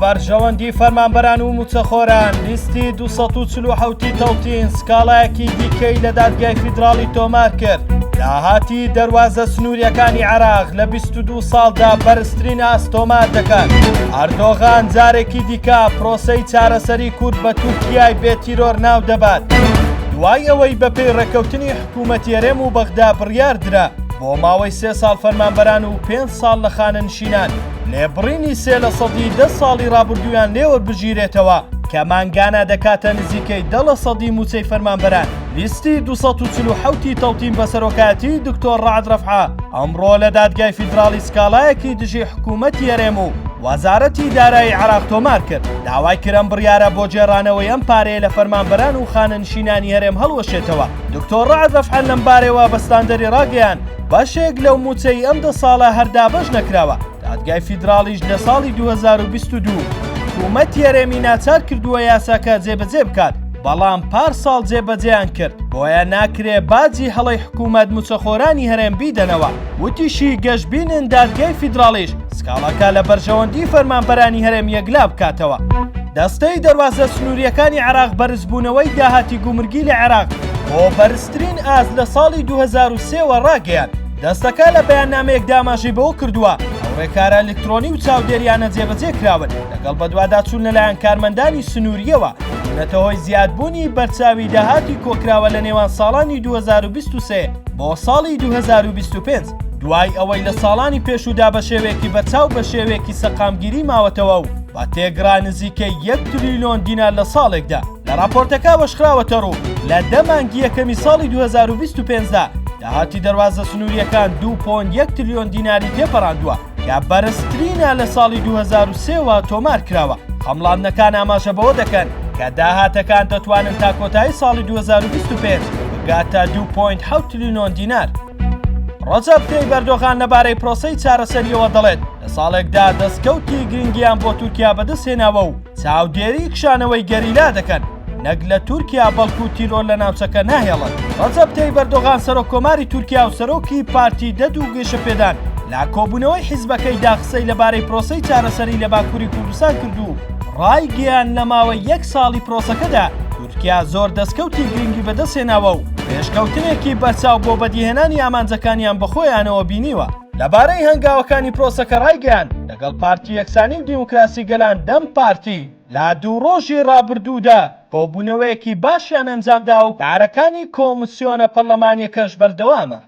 بەرژەوەندی فەرمانبەران و مووچەخۆران، لیستی 247 ی تەوتین سکاڵایەکی دیکەی لە دادگای فیدراڵی تۆمار کرد. داهاتی دەروازە سنوورییەکانی عێراق لە 22 ساڵدا بەرزترین ئاست تۆمار دەکات. ئەردۆغان جارێکی دیکە پرۆسەی چارەسەری کورد بە تورکیای بێ تیرۆر ناو دەبات. دوای ئەوەی بەپێی ڕێککەوتنی حکوومەتی هەرێم و بەغدا بڕیار درا بۆ ماوەی سێ ساڵ فەرمانبەران و پێنج ساڵ لە خانەنشینان لێبڕینی سێ لە سەدی دە ساڵی ڕابردوویان لێ وەربگیرێتەوە کە مانگانە دەکاتە نزیکەی دە لە سەدی مووچەی فەرمانبەران. لیستی 247 ی تەوتین بە سەرۆکایەتیی دکتۆر ڕەعد ڕەفعە ئەمڕۆ لە دادگای فیدراڵی سکاڵایەکی دژی حکوومەتی هەرێم و وەزارەتی دارایی عێراق تۆمار کرد، داوای کرد ئەم بڕیارە بۆ گێڕانەوەی ئەم پارەیە لە فەرمانبەران و خانەنشینانی هەرێم هەڵوەشێتەوە. دکتۆر ڕەعد ڕەفعە لەمبارەیەوە بە ستاندەری ڕاگەیاند، بەشێک لەو مووچەی ئەم دە ساڵە هەر دابەش نەکراوە، دادگای فیدراڵیش لە ساڵی 2022 حکوومەتی هەرێمی ناچار کردووە یاساکە جێبەجێ بکات، بەڵام پار ساڵ جێبەجێیان کرد، بۆیە ناکرێ باجی هەڵەی حکوومەت مووچەخۆرانی هەرێم بیدەنەوە. وتیشی، گەشبینن دادگای فیدراڵیش سکاڵاکە لە بەرژەوەندی فەرمانبەرانی هەرێم یەکلا بکاتەوە. دەستەی دەروازە سنوورییەکانی عێراق بەرزبوونەوەی داهاتی گومرگی لە عێراق بۆ بەرزترین ئاست لە ساڵی 2003 وە ڕاگەیاند. دەستەکە لە بەیاننامەیەکدا ئاماژەی بەوە کردووە، ئەو ڕێکارە ئەلکترۆنی و چاودێریانە جێبەجێ کراون لەگەڵ بەدواداچوون لەلایەن کارمەندانی سنوورییەوە بوونەتە هۆی زیادبوونی بەرچاوی داهاتی کۆکراوە لە نێوان ساڵانی 2023 بۆ ساڵی 2025. دوای ئەوەی لە ساڵانی پێشوودا بە شێوەیەکی بەرچاو بە شێوەیەکی سەقامگیری ماوەتەوە و بە تێگڕا نزیکەی یەک تریلیۆن دینار لە ساڵێکدا. لە ڕاپۆرتەکە ئەوەشخراوەتەڕوو، لە دە مانگی یەکەمی ساڵی 2025 دا داهاتی دەروازە سنوورییەکان 2.1 تریلیۆن دیناری تێپەڕاندووە کە بەرزترینە لە ساڵی 2003 وە تۆمارکراوە. خەمڵاندنەکان ئاماژە بەوە دەکەن کە داهاتەکان دەتوانن تا کۆتایی ساڵی 2025 بگاتە 2.7 تریلیۆن دینار. ڕەجەب تەیب ئەردۆغان لەبارەی پرۆسەی چارەسەرییەوە دەڵێت، لە ساڵێکدا دەستکەوتی گرنگیان بۆ تورکیا بەدەستهێناوە و چاودێری کشانەوەی گەریلا دەکەن، نەک لە تورکیا بەڵکو تیرۆر لە ناوچەکە ناهێڵن. ڕەجەب تەیب ئەردۆغان سەرۆککۆماری تورکیا و سەرۆکی پارتی دەد و گەشەپێدان لە کۆبوونەوەی حیزبەکەیدا قسەی لەبارەی پرۆسەی چارەسەری لە باکووری کوردستان کرد و ڕایگەیاند لە ماوەی یەک ساڵی پرۆسەکەدا تورکیا زۆر دەستکەوتی گرنگی بەدەستهێناوە و پێشکەوتنێکی بەرچاو بۆ بەدیهێنانی ئامانجەکانیان بەخۆیانەوە بینیوە. لەبارەی هەنگاوەکانی پرۆسەکە ڕایگەیاند، لەگەڵ پارتی یەکسانی و دیموکراسی گەلان دەم پارتی لە دوو ڕۆژی ڕابردوودا کۆبوونەوەیەکی باشیان ئەنجامدا و کارەکانی کۆمسیۆنە پەرلەمانییەکەش بەردەوامە.